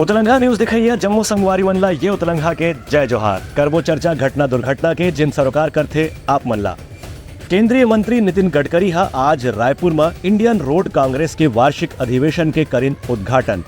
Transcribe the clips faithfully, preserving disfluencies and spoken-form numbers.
उतलंघा news देखइया जम्मो संगवारी मन ला ये उतलंघा के जय जोहार। करबो चर्चा घटना दुर्घटना के, जिन सरोकार करथे आप मन ला। केंद्रीय मंत्री नितिन गडकरी ह आज रायपुर म इंडियन रोड कांग्रेस के वार्षिक अधिवेशन के करिन उद्घाटन।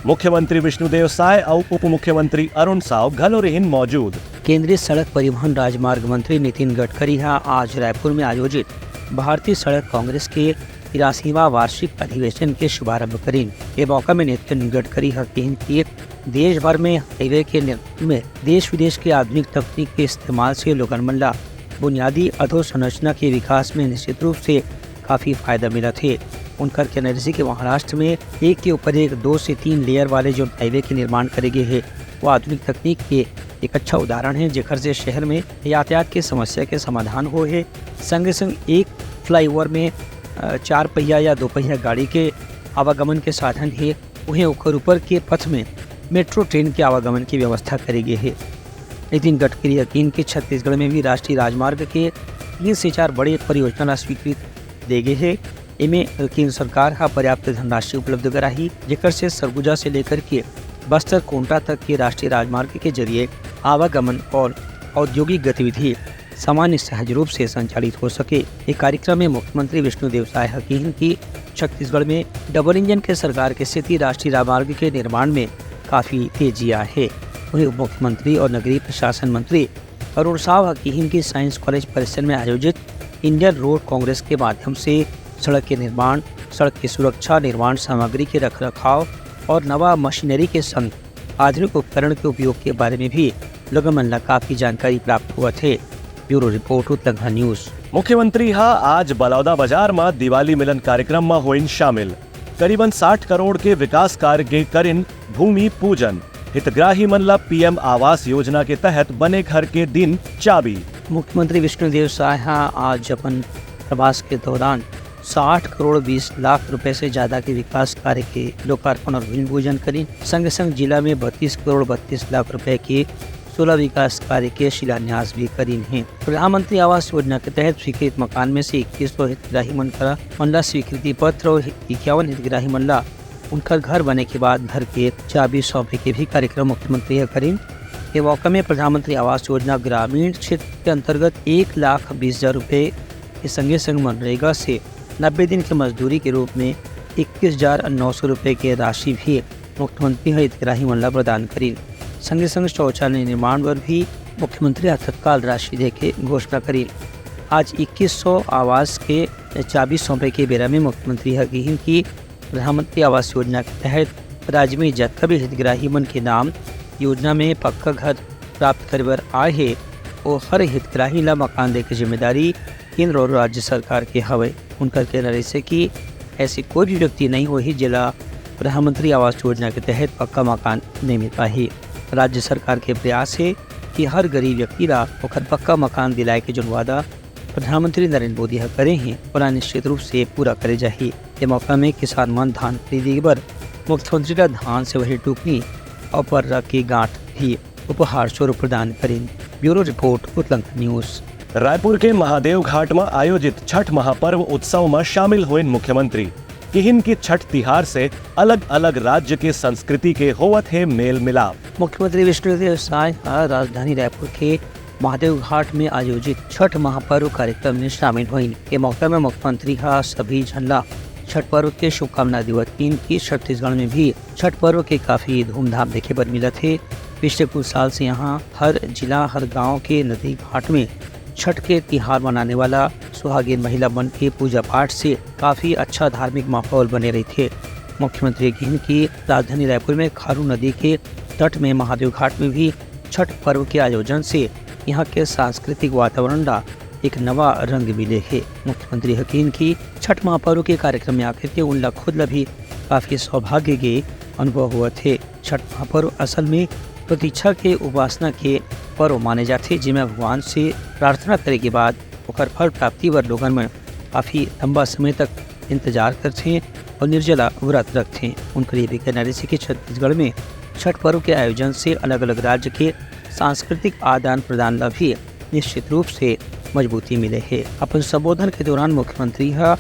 मुख्यमंत्री विष्णुदेव साय अउ उप मुख्यमंत्री अरुण साव घलो रहिन मौजूद। केंद्रीय सड़क परिवहन राजमार्ग मंत्री नितिन गडकरी ह आज रायपुर में आयोजित भारतीय सड़क कांग्रेस के तिरासीवां वार्षिक अधिवेशन के शुभारंभ करिन। ये मौका में नितिन गडकरी ह किहिन कि देश भर में हाईवे के निर्माण में देश विदेश के आधुनिक तकनीक के इस्तेमाल से लोगन मन ला बुनियादी अधोसंरचना के विकास में निश्चित रूप से काफी फायदा मिलत हे। उनकर कहना रहिसे कि महाराष्ट्र में एक के ऊपर एक दो से तीन लेयर वाले जो हाईवे के निर्माण करे गे हे, वो आधुनिक तकनीक के एक अच्छा उदाहरण है, जेकर से शहर में यातायात के समस्या के समाधान हो हे। संगे संग एक फ्लाईओवर में, अ, चार पहिया या दो पहिया गाड़ी के आवागमन के साधन हे, उहें ओकर ऊपर के पथ में मेट्रो ट्रेन के आवागमन की व्यवस्था करे गे हे। नितिन गडकरी ह किहिन कि छत्तीसगढ़ में भी राष्ट्रीय राजमार्ग के तीन से चार बड़े परियोजना ला स्वीकृत दे गे हे। एमे केंद्र सरकार ह पर्याप्त धनराशि उपलब्ध कराही, जेकर से सरगुजा से लेकर के बस्तर कोंटा तक के राष्ट्रीय राजमार्ग के जरिए आवागमन और औद्योगिक गतिविधि सामान्य सहज रूप से संचालित हो सके। ये कार्यक्रम में मुख्यमंत्री विष्णुदेव साय ह किहिन कि छत्तीसगढ़ में डबल इंजन के सरकार के सेती राष्ट्रीय राजमार्ग के निर्माण में काफी तेजी आए हे। वहीं उप मुख्यमंत्री और नगरीय प्रशासन मंत्री अरुण साव ह किहिन कि साइंस कॉलेज परिसर में आयोजित इंडियन रोड कांग्रेस के माध्यम से सड़क के निर्माण, सड़क की सुरक्षा, निर्माण सामग्री के रख रखाव और नवा मशीनरी के संग आधुनिक उपकरण के उपयोग के बारे में भी लोगन मन ला काफी जानकारी प्राप्त होवत हे। Bureau report, Utlangha news. मुख्यमंत्री ह आज बलौदा बाजार म दिवाली मिलन कार्यक्रम म होइन शामिल। करीबन साठ करोड़ के विकास कार्य के करिन भूमि पूजन। हितग्राही मन ला पीएम आवास योजना के तहत बने घर के दिन चाबी। मुख्यमंत्री विष्णुदेव साय ह आज अपन प्रवास के दौरान साठ करोड़ बीस लाख रुपए से ज्यादा के विकास कार्य के लोकार्पण और भूमि पूजन करिन। संगे संग जिला में बत्तीस करोड़ बत्तीस लाख रुपए के सोलह विकास कार्य के शिलान्यास भी करिन हे। प्रधानमंत्री आवास योजना के तहत स्वीकृत मकान में से इक्कीस सौ हितग्राही मन करा, मन ला स्वीकृति पत्र और इक्यावन हितग्राही मन ला उनकर घर बने के बाद घर के चाबी सौंपे के भी कार्यक्रम मुख्यमंत्री ह करिन। ये मौका में प्रधानमंत्री आवास योजना ग्रामीण क्षेत्र के अंतर्गत एक लाख बीस हजार रुपए के संगे संग मनरेगा से नब्बे दिन के मजदूरी के रूप में इक्कीस हजार नौ सौ रुपए के राशि भी मुख्यमंत्री ह हितग्राही मन ला प्रदान करिन। संगे संग शौचालय निर्माण बर भी मुख्यमंत्री ह तत्काल राशि देके घोषणा करिन। आज इक्कीस सौ आवास के चाबी सौंपे के बेरा में मुख्यमंत्री ह किहिन कि प्रधानमंत्री आवास योजना के तहत राज्य में जतका भी हितग्राही मन के नाम योजना में पक्का घर प्राप्त करे बर आए हे, वो हर हितग्राही ला मकान दे के जिम्मेदारी केंद्र और राज्य सरकार के हवय। उनकर कहना रहिसे कि ऐसे कोई भी व्यक्ति नहीं होही, जेला प्रधानमंत्री आवास योजना के तहत पक्का मकान नहीं मिल पाही। राज्य सरकार के प्रयास हे कि हर गरीब व्यक्ति ला ओकर पक्का मकान दिलाए के जोन वादा प्रधानमंत्री नरेंद्र मोदी ह करे हे, ओला निश्चित रूप से पूरा करे जाही। ये मौका में किसान मन धान खरीदी बर मुख्यमंत्री ला धान से भरी टुकनी और पर्रा के गांठ भी उपहार स्वरूप प्रदान करिन। Bureau report, Utlangha news. Raipur के महादेव घाट म आयोजित छठ महापर्व उत्सव म शामिल होइन मुख्यमंत्री। किहिन कि छठ तिहार से अलग-अलग राज्य के संस्कृति के होवत हे मेल मिलाप। मुख्यमंत्री विष्णुदेव साय ह राजधानी रायपुर के महादेव घाट में आयोजित छठ महापर्व कार्यक्रम में शामिल होइन। ये मौका में मुख्यमंत्री ह सभी झन ला छठ पर्व के शुभकामना देवत किहिन कि छत्तीसगढ़ में भी छठ पर्व के काफी धूमधाम देखे बर मिलत हे। पिछले कुछ साल से यहाँ हर जिला, हर गांव के नदी घाट में छठ के तिहार मनाने वाला सुहागिन महिला मन के पूजा पाठ से काफी अच्छा धार्मिक माहौल बने रहिथे। मुख्यमंत्री किहिन कि राजधानी रायपुर में खारू नदी के तट में महादेव घाट में भी छठ पर्व के आयोजन से यहाँ के सांस्कृतिक वातावरण ला एक नवा रंग मिले हे। मुख्यमंत्री ह किहिन कि छठ महापर्व के कार्यक्रम में आके के उन ला खुद ला भी काफी सौभाग्य के अनुभव होवत हे। छठ महापर्व असल में प्रतीक्षा के उपासना के पर्व माने जाथे, जेमा भगवान से प्रार्थना करे के बाद ओकर फल प्राप्ति बर लोगन मन काफी लंबा समय तक इंतजार करथे और निर्जला व्रत रखथे। उनकर ये भी कहना रहिसे कि छत्तीसगढ़ में छठ पर्व के आयोजन से अलग-अलग राज्य के सांस्कृतिक आदान-प्रदान ला भी निश्चित रूप से मजबूती मिले हे। अपन संबोधन के दौरान मुख्यमंत्री ह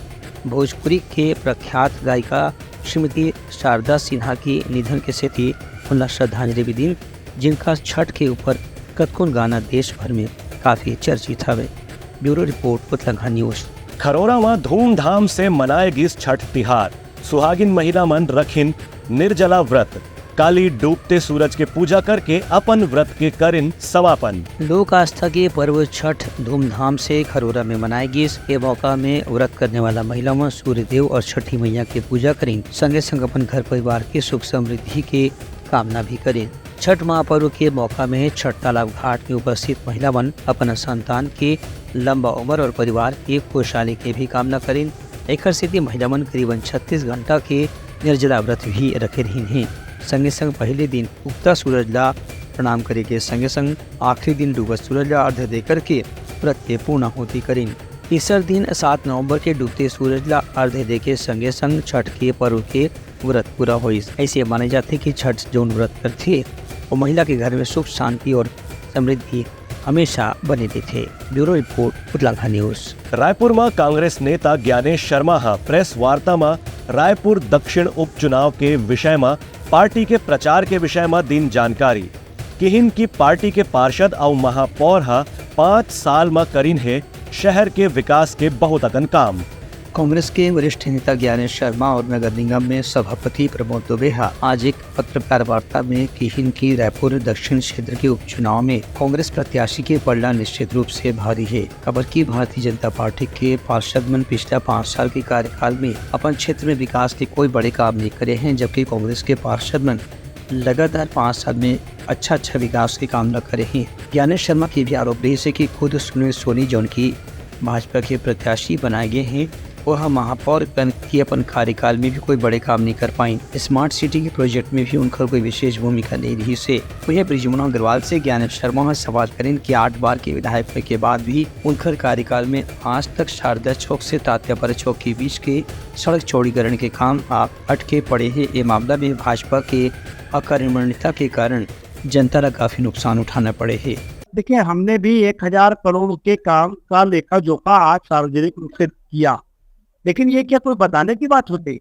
भोजपुरी के प्रख्यात गायिका श्रीमती शारदा सिन्हा के निधन के सेती उनला श्रद्धांजलि भी दीन, जिनका छठ के ऊपर कतकोन गाना देश भर में काफी चर्चित हवे। Bureau report, Utlangha news. Kharora म धूमधाम से मनाए गिस छठ तिहार। सुहागिन महिला मन रखिन निर्जला व्रत। काली डूबते सूरज के पूजा करके अपन व्रत के करिन समापन। लोक आस्था के पर्व छठ धूमधाम से खरोरा में मनाए गिस। ये मौका में व्रत करने वाला महिला मन सूर्य देव और छठी मैया के पूजा करिन, संगे संग अपन घर परिवार के सुख समृद्धि के कामना भी करिन। छठ महापर्व के मौका में छठ तालाब घाट में उपस्थित महिला मन अपन संतान के लंबा उम्र और परिवार के खुशहाली के भी कामना करिन। एकर सेती महिला मन करीबन छत्तीस घंटा के निर्जला व्रत भी रखे रहिन हे। संगे संग पहले दिन उगता सूरज ला प्रणाम करे के संगे संग आखिरी दिन डूबत सूरज ला अर्घ्य दे करके व्रत के पूर्णाहुति करिन। तीसर दिन सात नवंबर के डूबते सूरज ला अर्घ्य दे के संगे संग छठ के पर्व के व्रत पूरा होइस। ऐसे माने जाथे कि छठ जौन व्रत करथे, वो महिला के घर में सुख शांति और समृद्धि हमेशा बने देथे। Bureau report, Utlangha news. Raipur म कांग्रेस नेता ज्ञानेश शर्मा ह प्रेस वार्ता म रायपुर दक्षिण उपचुनाव के विषय म पार्टी के प्रचार के विषय म दीन जानकारी। किहिन कि पार्टी के पार्षद अउ महापौर ह पाँच साल म करिन हे शहर के विकास के बहुत अकन काम। कांग्रेस के वरिष्ठ नेता ज्ञानेश शर्मा और नगर निगम में सभापति प्रमोद दुबे ह आज एक पत्रकार वार्ता में किहिन कि रायपुर दक्षिण क्षेत्र के उपचुनाव में कांग्रेस प्रत्याशी के पलड़ा निश्चित रूप से भारी हे, काबर कि भारतीय जनता पार्टी के पार्षद मन पिछला पाँच साल के कार्यकाल में अपन क्षेत्र में विकास के कोई बड़े काम नहीं करे हैं, जबकि कांग्रेस के पार्षद मन लगातार पाँच साल में अच्छा अच्छा विकास के काम ल करे हे। ज्ञानेश शर्मा के भी आरोप रहिस हे कि खुद सुनील सोनी, जौन की भाजपा के प्रत्याशी बनाए गए हैं, वो ह महापौर कन की अपन कार्यकाल में भी कोई बड़े काम नहीं कर पाइन। स्मार्ट सिटी के प्रोजेक्ट में भी उनकर कोई विशेष भूमिका नहीं रहिस हे। वहीं बृजमोहन अग्रवाल से ज्ञानेश शर्मा ह सवाल करें कि आठ बार के विधायक होए के बाद भी उनकर कार्यकाल में आज तक शारदा चौक से तात्यापारा चौक के बीच के सड़क चौड़ीकरण के काम आप अटके पड़े हे। ये मामला में भाजपा के अकार्यमण्यता के कारण जनता ला काफी नुकसान उठाना पड़े हे। देखिए, हमने भी एक हजार करोड़ के काम का लेखा जोखा आज सार्वजनिक रूप से किया, लेकिन ये क्या कोई बताने की बात होती है?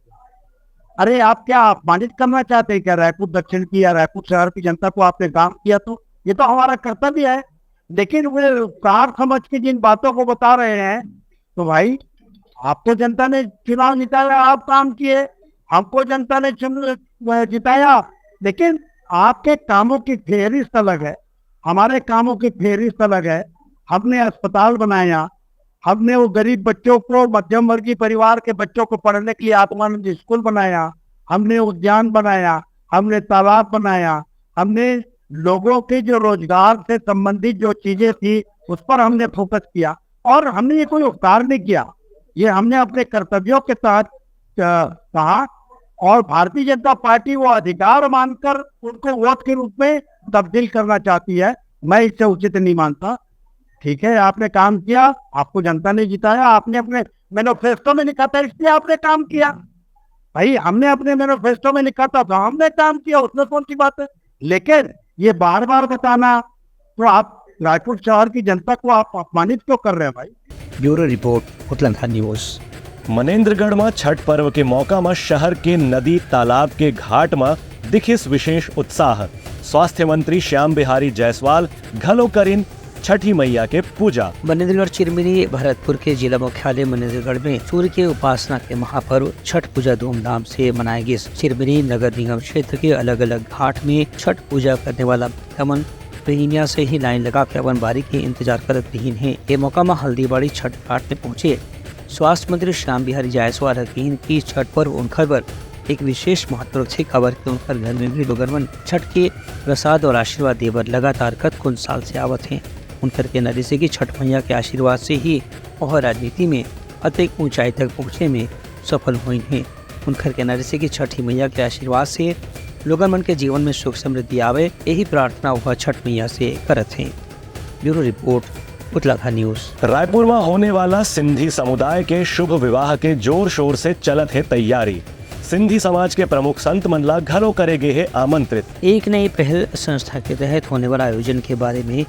अरे, आप क्या अपमानित करना चाहते हैं क्या रायपुर दक्षिण की या रायपुर शहर की जनता को? आपने काम किया तो ये तो हमारा कर्तव्य है, लेकिन वे उपकार समझ के जिन बातों को बता रहे हैं, तो भाई, आपको जनता ने चुनाव जिताया, आप काम किए, हमको जनता ने चुन-, जिताया, लेकिन आपके कामों की फेहरिस्त अलग है, हमारे कामों की फेहरिस्त अलग है। हमने अस्पताल बनाया, हमने वो गरीब बच्चों को, मध्यम वर्गीय परिवार के बच्चों को पढ़ने के लिए आत्मानंद स्कूल बनाया, हमने उद्यान बनाया, हमने तालाब बनाया, हमने लोगों के जो रोजगार से संबंधित जो चीजें थी, उस पर हमने फोकस किया। और हमने ये कोई उपकार नहीं किया, ये हमने अपने कर्तव्यों के तहत, अ, कहा। और भारतीय जनता पार्टी वो अधिकार मानकर उनको वोट के रूप में तब्दील करना चाहती है, मैं इसे उचित नहीं मानता। ठीक है, आपने काम किया, आपको जनता ने जिताया, आपने अपने मैनिफेस्टो में लिखा था, इसलिए आपने काम किया। भाई, हमने अपने मैनिफेस्टो में लिखा था, तो हमने काम किया, उसमें कौन सी बात है? लेकिन ये बार बार बताना, तो आप रायपुर शहर की जनता को आप अपमानित क्यों कर रहे हैं भाई? Bureau report, Utlangha news. Manendragarh म छठ पर्व के मौका म शहर के नदी तालाब के घाट म दिखिस विशेष उत्साह। स्वास्थ्य मंत्री श्याम बिहारी जायसवाल घलो करिन छठी मैया के पूजा। मनेंद्रगढ़ चिरमिरी भरतपुर के जिला मुख्यालय मनेंद्रगढ़ में सूर्य के उपासना के महापर्व छठ पूजा धूमधाम से मनाए गिस। चिरमिरी नगर निगम क्षेत्र के अलग-अलग घाट में छठ पूजा करने वाला भक्तमन पहिनिया से ही लाइन लगा के अपन बारी के इंतजार करत रहिन हे। ए मौका म हल्दीबाड़ी छठ घाट में पहुंचे स्वास्थ्य मंत्री श्याम बिहारी जायसवाल ह कहिन कि छठ पर्व उनकर बर एक विशेष महत्व रखथे, काबर कि उनकर घर में भी लोगन मन छठ के प्रसाद और आशीर्वाद दे बर लगातार कतकोन साल से आवत हे। उनकर कहना रिहिसे कि छठ मैया के आशीर्वाद से ही ओह राजनीति में अतेक ऊंचाई तक पहुंचे में सफल होइन हे। उनकर कहना रिहिसे कि छठी मैया के आशीर्वाद से लोगन मन के जीवन में सुख समृद्धि आवे, यही प्रार्थना ओह छठ मैया से करत हे। Bureau report, Utlangha news. Raipur म होने वाला सिंधी समुदाय के शुभ विवाह के जोर शोर से चलत हे तैयारी। सिंधी समाज के प्रमुख संत मन ला घलो करे गे हे आमंत्रित। एक नई पहल संस्था के तहत होने वाला आयोजन के बारे में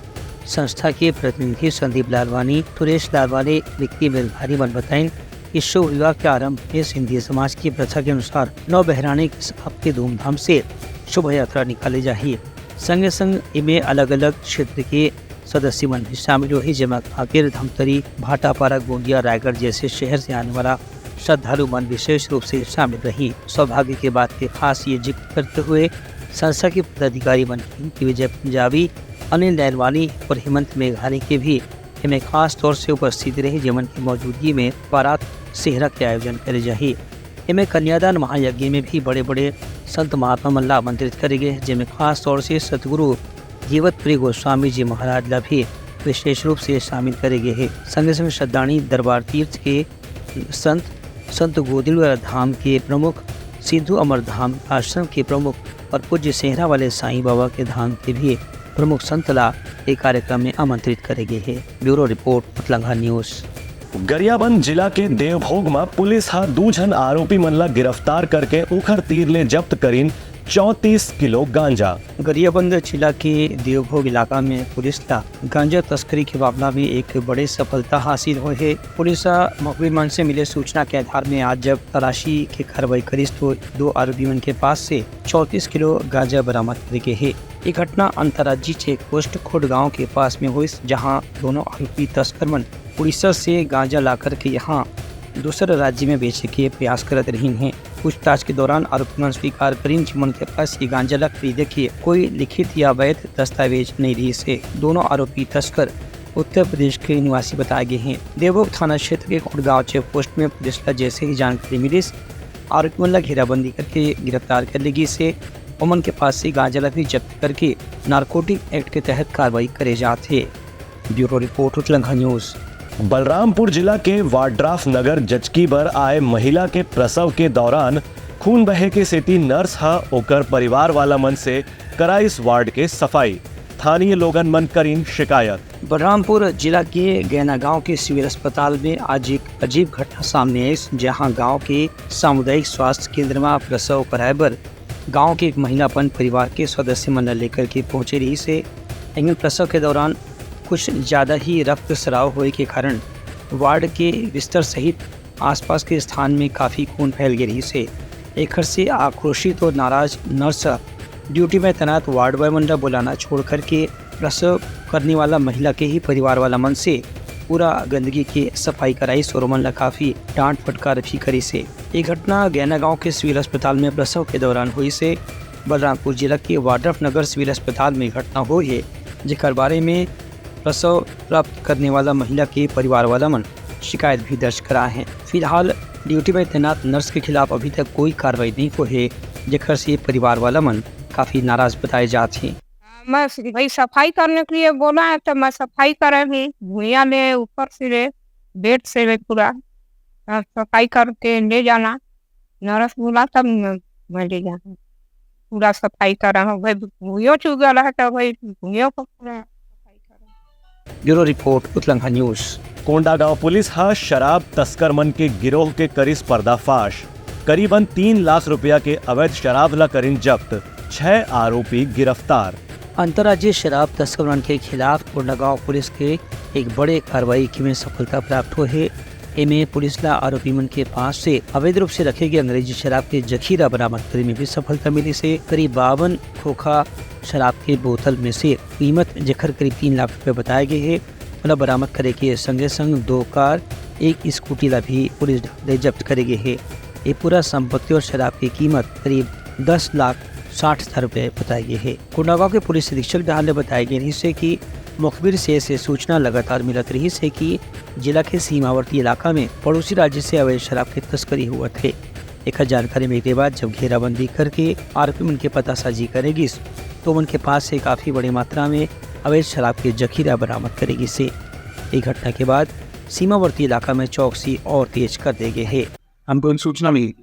संस्था के प्रतिनिधि संदीप लालवानी, सुरेश लालवानी, विक्की मेघारी मन बताइन कि शुभ विवाह के आरंभ में सिंधी समाज की प्रथा के अनुसार नौ बहरानी के साथ के धूमधाम से शोभा यात्रा निकाले जाही। संगे संग इमे अलग-अलग क्षेत्र के सदस्य मन भी शामिल होही, जेमा कांकेर, धमतरी, भाटापारा, गोंदिया, रायगढ़ जैसे शहर से आने वाला श्रद्धालु मन विशेष रूप से शामिल रही। सौभाग्य के बात के खास ये जिक्र करते हुए संस्था के पदाधिकारी मन की कि विजय पंजाबी, अनिल नैनवानी और हेमंत मेघानी के भी एमे खास तौर से उपस्थित रही, जेमन की मौजूदगी में बारात सेहरा के आयोजन करे जाही। एमे कन्यादान महायज्ञ में भी बड़े-बड़े संत महात्मा मन ला आमंत्रित करे गे, जेमे खास तौर से सतगुरु जीवतपुरी गोस्वामी जी महाराज ला भी विशेष रूप से शामिल करे गे हे। संगे संग श्रद्धाणी दरबार तीर्थ के संत, संत गोदिलवाला धाम के प्रमुख, सिद्धू अमर धाम आश्रम के प्रमुख और पूज्य सेहरा वाले साईं बाबा के धाम के भी प्रमुख संत ला ए कार्यक्रम में आमंत्रित करे गे हे। Bureau report, Utlangha news. Gariaband जिला के देवभोग म पुलिस ह दू झन आरोपी मन ला गिरफ्तार करके उखर तीर ले जब्त करिन चौंतीस किलो गांजा। गरियाबंद जिला के देवभोग इलाका में पुलिस ला गांजा तस्करी के मामला में एक बड़े सफलता हासिल होए हे। पुलिस ह मुखबिर मन से मिले सूचना के आधार में आज जब तलाशी के कार्रवाई करिस, तो दो आरोपी मन के पास से चौंतीस किलो गांजा बरामद करे गे हे। ये घटना अंतर्राज्यीय चेक पोस्ट खुडगांव के पास में होइस, जहां दोनों आरोपी तस्कर मन उड़ीसा से गांजा लाकर के यहां दूसरे राज्य में बेचे के प्रयास करत रहिन हे। पूछताछ के दौरान आरोपी मन स्वीकार करिन कि मन के पास ये गांजा ला खरीदे के कोई लिखित या वैध दस्तावेज नहीं रहिस हे। दोनों आरोपी तस्कर उत्तर प्रदेश के निवासी बताए गए हैं। देवभोग थाना क्षेत्र के खुडगांव चेक पोस्ट में पुलिस ला जैसे ही जानकारी मिलिस, आरोपी मन ला घेराबंदी करके गिरफ्तार कर ली गई से। ओमन के पास से गांजा ला भी जब्त करके नारकोटिक एक्ट के तहत कार्रवाई करे जात हे। Bureau report, Utlangha news. Balrampur जिला के वाड्राफ नगर जचकी बर आए महिला के प्रसव के दौरान खून बहे के सेती नर्स ह ओकर परिवार वाला मन से कराइस वार्ड के सफाई। स्थानीय लोगन मन करिन शिकायत। बलरामपुर जिला के गैना गांव के सिविल अस्पताल में आज एक अजीब घटना सामने आइस, जहां गांव के सामुदायिक स्वास्थ्य केंद्र में प्रसव कराए बर गांव के एक महिला अपन परिवार के सदस्य मन ल लेकर के पहुंचे रहिस हे। एमन प्रसव के दौरान कुछ ज्यादा ही रक्तस्राव होए के कारण वार्ड के बिस्तर सहित आसपास के स्थान में काफी खून फैल गे रहिस हे। एखर से आक्रोशित और नाराज नर्स ह ड्यूटी में तैनात वार्ड बॉय मन ल बुलाना छोड़ करके प्रसव करने वाला महिला के ही परिवार वाला मन से पूरा गंदगी के सफाई कराइस और ओमन ल काफी डांट फटकार भी करिस हे। ये घटना गैना गांव के सिविल अस्पताल में प्रसव के दौरान होइस हे। बलरामपुर जिला के वाड्रफ नगर सिविल अस्पताल में घटना होए हे, जेकर बारे में प्रसव प्राप्त करने वाला महिला के परिवार वाला मन शिकायत भी दर्ज कराए हैं। फिलहाल ड्यूटी में तैनात नर्स के खिलाफ अभी तक कोई कार्रवाई नहीं हुई है, जेकर से परिवार वाला मन काफी नाराज बताए जात हैं। मैं स-, भाई सफाई करने के लिए बोला है तो मैं सफाई करे हूँ, भुइयां ले ऊपर से ले, बेड से ले पूरा, और सफाई करके ले जाना। नरस बोला तब न-, मैं ले जाना, पूरा सफाई करा हूँ भाई। भुइयों चुगल है तो भाई भुइयों को पूरा सफाई करा। Bureau report, Utlangha news. Kondagaon police ह शराब तस्कर मन के गिरोह के करिस पर्दाफाश। करीबन तीन लाख रुपया के अवैध शराब ला करिन जब्त, छह आरोपी गिरफ्तार। अंतर्राज्यीय शराब तस्कर मन के खिलाफ कोंडागांव पुलिस के एक बड़े कार्रवाई के में सफलता प्राप्त हुए हे। एमे पुलिस ला आरोपी मन के पास से अवैध रूप से रखे गए अंग्रेजी शराब के जखीरा बरामद करे में भी सफलता मिली से। करीब बावन खोखा शराब के बोतल में से कीमत, जेकर करीब तीन लाख रुपए बताए गए हे, ओला बरामद करे के संगे संग दो कार, एक स्कूटी ला भी पुलिस डहार ले जब्त करे गए हे। ये पूरा संपत्ति और शराब की कीमत करीब दस लाख साठ हजार रुपए बताए गए हे। कोंडागांव के पुलिस अधीक्षक डहार ले बताए गए रहिस हे कि मुखबिर से ऐसे सूचना लगातार मिलत रहिस हे कि जिला के सीमावर्ती इलाका में पड़ोसी राज्य से अवैध शराब की तस्करी होवत हे। एकर जानकारी मिले के बाद जब घेराबंदी करके आरोपी मन के पतासाजी करे गिस, तो मन के पास से काफी बड़ी मात्रा में अवैध शराब के जखीरा बरामद करे गिस हे। ये घटना के बाद सीमावर्ती इलाका में चौकसी और तेज कर दे गए हे। हमको एक सूचना मिली।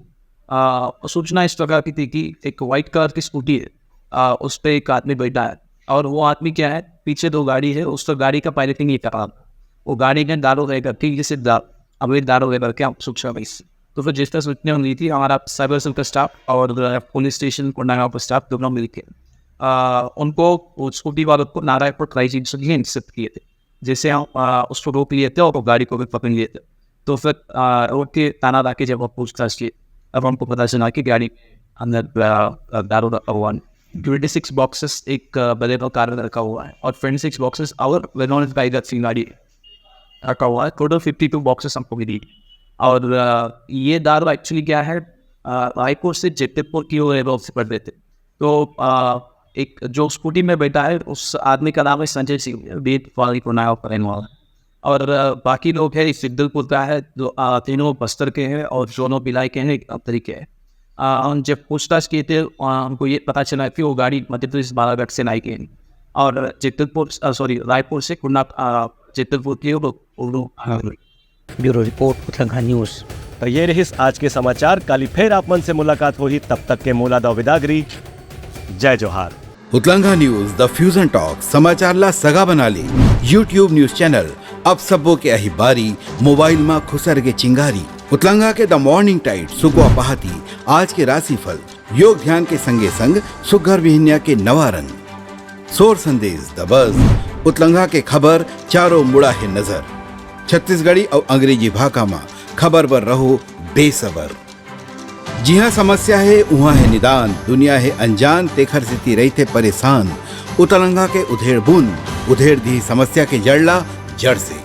आ, सूचना इस प्रकार की थी कि एक व्हाइट कलर की स्कूटी है, आ, उस पे एक आदमी बैठा है और वो आदमी क्या है, पीछे दो गाड़ी है, उस पर गाड़ी का पायलटिंग ये कर रहा था। वो गाड़ी में दारू है करके, ये सिर्फ दा-, अवैध दारू है करके हम सूचना मिली। तो फिर जिस तरह सूचना मिली थी, हमारा साइबर सेल का स्टाफ और पुलिस स्टेशन कोंडागांव का स्टाफ दोनों मिलके, आ, उनको, उस स्कूटी वालों को नारायणपुर ट्राई जंक्शन में इंटरसेप्ट किए थे। जैसे हम, आ, उसको रोक लिए थे और वो गाड़ी को भी पकड़ लिए थे। तो फिर, आ, रोक के थाना लाके जब हम पूछताछ किए, तब हमको पता चला कि गाड़ी के अंदर, आ, आ, दारू रखा हुआ है। ट्वेंटी सिक्स बॉक्सेस एक बलेनो कार में रखा हुआ है और ट्वेंटी सिक्स बॉक्सेस और रेनॉल्ट टाइगर की गाड़ी रखा हुआ है। टोटल फिफ्टी टू बॉक्सेस हमको मिली। और अ, ये दारू एक्चुअली क्या है, अ, रायपुर से जगदलपुर की ओर रेनॉल्ट से पड़ रहे थे। तो अ, एक जो स्कूटी में बैठा है, उस आदमी का नाम है संजय सिंह, बीट वाली को नाम करने वाला। और अ, बाकी लोग हैं, जगदलपुर का है, जो अ, तीनों बस्तर के हैं और दोनों भिलाई के हैं, एक अंतरी के हैं। अ, हम जब पूछताछ किए थे, अ, हमको ये पता चला कि वो गाड़ी मध्य प्रदेश बालाघाट से लाई गई और जगदलपुर, सॉरी, रायपुर से कुन्ना, अ, जगदलपुर की वो, वो, हाँ। Bureau report, Utlangha news. तो ये रहिस आज के समाचार। काली फेर आप मन से मुलाकात होही, तब तक के मोला दव बिदागरी। जय जोहार। उतलंगा न्यूज़, द फ्यूजन टॉक, समाचार ला सगा बना ले। YouTube न्यूज़ चैनल, अब सबो के आही बारी, मोबाइल मा खुसर के चिंगारी। उतलंगा के द मॉर्निंग टाइड, सुगवा पहाती, आज के राशिफल, योग ध्यान के संगे संग सुग्घर बिहनिया के नवा रंग। सोर संदेश द बस, उतलंगा के खबर चारों मुड़ा हे नजर। छत्तीसगढ़ी अउ अंग्रेजी भाखा मा खबर बर रहो बेसबर। जिहाँ समस्या हे, उहाँ हे निदान, दुनिया हे अनजान, तेखर सेती रहिथे परेशान। उतलंगा के उधेड़ बुन, उधेड़ दिही समस्या के जड़ ला जड़ से।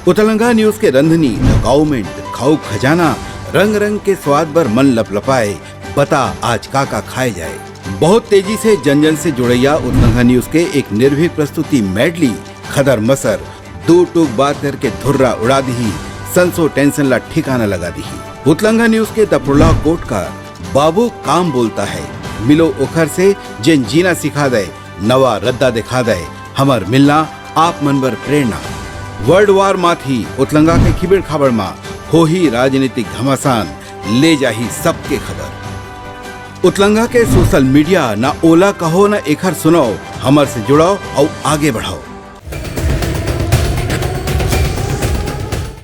उतलंगा न्यूज़ के रंधनी, द काउमेंट, खाऊ खजाना, रंग रंग के स्वाद बर मन लपलपाए, बता आज का का खाए जाए। बहुत तेजी से जन जन से जुड़ैया उतलंगा न्यूज़ के एक निर्भीक प्रस्तुति मेडली, खदर मसर, दू टूक बात करके धुर्रा उड़ा दिही, संसो टेंशन ला ठिकाना लगा दिही। उतलंगा न्यूज़ के द प्रोलॉग कोट का बाबू काम बोलता है, मिलो ओखर से जेन जीना सिखा दे, नवा रद्दा दिखा दे, हमर मिलना आप मन बर प्रेरणा। वर्ल्ड वार माथी उतलंगा के खिबेड़ खाबड़ मा होही राजनीतिक घमासान, ले जाही सबके खबर। उतलंगा के सोशल मीडिया ना ओला कहो ना एखर सुनाओ, हमर से जुड़ाओ अउ आगे बढ़ाओ।